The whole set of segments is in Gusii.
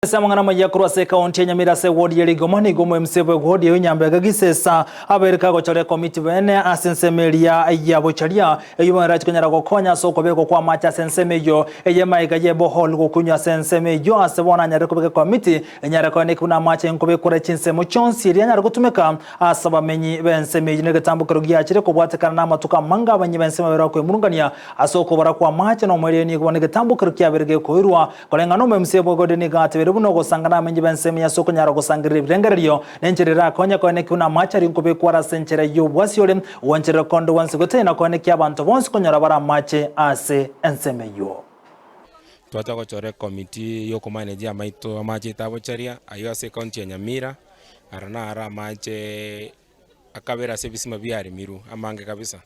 Ase amang'ana amaya korwa ase ekaunti ya Nyamira ase ewodi ya Rigoma nigo omo-MC bw'ewodi eyio Nyambega Gisesa abeire kagochora ekomiti bene ase ensemo eria ya Bocharia eyio bono erache konyara gokonya ase okobekwa kw'amache ase ensemo eyio eye magega ye borehole gokunywa ase ensemo eyio ase bono anyare kobeka ekomiti enyare koeneki buna amache nkobekwa are chinsemo chionsi erio anyare gotumeka ase abamenyi b'ensemo eyio negetambo keria giachire kobwatekana namatuko amange abamenyi b'ensemo babere bakwemurungania ase okobora kw'amache nomoerio nigo bono egetambo keria kiabeire gekoirwa Koreng'ana n'Omomisia bw'egodi nigo atebirie buna ogosanga namenyi b'ensemo ase okonyara gosangereria ebirengererio, na enchera erakonye koenekia buna amache aria nkobekwa are ase enchera y'obwasi ore gwancherera konde gwensi gotaiyo na koenekia abanto bonsi konyora bare amache ase ensemo eyio. Twacha gochora ekomiti y'okomanage amaito amache aito abocharia ayio ase ecounty ya Nyamira, aro naro amache akabere ase ebisima biaremirwe amange kabisa.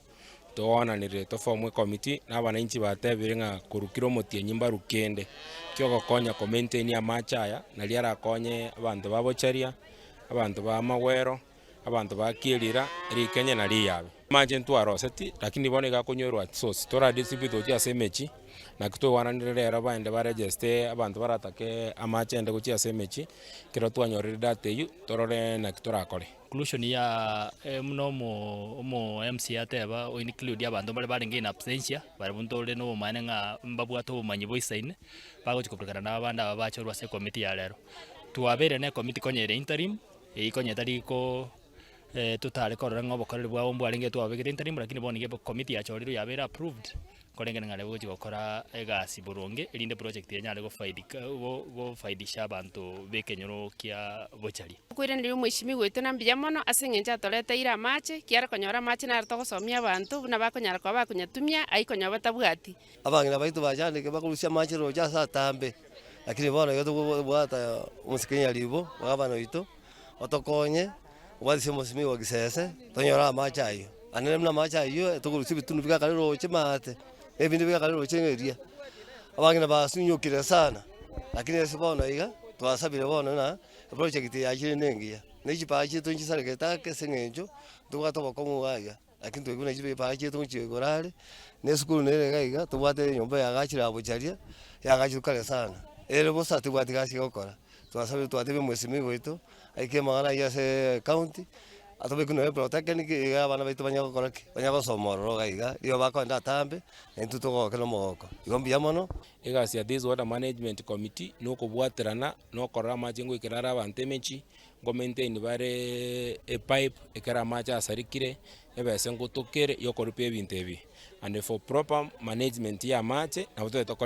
Toonanire toform ecommittee na abananchi batebire ng'a korwa kera omotienyi mbarwe kende kiogokonya ko maintain amache aya naria arakonye abanto ba Bocharia, abanto ba Magwero, abanto ba Kirira, rikenye na riyabe. Amache ntwaroseti lakini bono iga akonywerwa at source, tora distribute gochia ase emechie, naki toigwananire rero baende ba register abanto baratake amache ende gochia ase emechie, ekero twanyorire data eywo torore naki torakore. Conclusion ya buna omo omo MCA ateba o include abanto mbare barenge in absentia, barabwo ntore na obomaene ng'a mbabwate obomanyi boisaine, bagochi koburukana na abande aba bachorwa ase ekomiti ya rero. Twabeire na ekomiti konya ere interim, eywo konya etari ko totare korora ng'a obokoreri bwabo mbwarenge twababegete interim, lakini bono nigo ekomiti yachorirwe yabeire approved. Korende ng'a gochia gokora egasi boronge, erinde project eye enyare gofaidika go gofaidisha abanto b'ekenyoro kia bochari. Okoiraneria omweshimiwa oito na mbuya mono ase eng'encho atoreteire amache, kiare konyora amache naro togosomia abanto buna bakonyara koba bakonyatumia ayio konya batabwati. Abang'ina baito bachandeke bakorusia amache roche ase atambe, lakini bono iga tokobwata omosike nyaribo, gavana oito, otokonye, obwatisie omosimiwa gisese, tonyore amache ayio. Naende buna amache ayio tokorusia ebitunu bigakare roche maate, na ebinde bigakare roche ng'a eria. Abang'ina basunyokire sana, lakini ase bono iga, twasabire bono ng'a eproject eye yachire nengiya, na chipaa chiaito nchisarekete ake ase eng'encho, ntobwate obokong'u iga iga, lakini twaigure buna chipaa chiaito ngochia igoro are, na esukuru nere iga iga, tobwate enyomba yagachire abocharia, yagachirwe kare sana, ere bosa tebwati gasi egokora. Twasabire twatebia omwesimigwa oito, aike amang'ana ayio ase ecounty, atobeke nonya polytechnic iga abana baito banyare gokora ki? Banyare gosoma ororo iga iga, rirorio bakoenda atambe, na intwe togoke na omogoko. Igo mbuya mono. Egasi ya this water management committee na okobwaterana na okorora amache ngoikera are abanto emechie, ngo maintain bare epipe ekero amache asarekire, ebesa ngotokere ya okoripia ebinto ebi. And for proper management ya amache nabo totagete.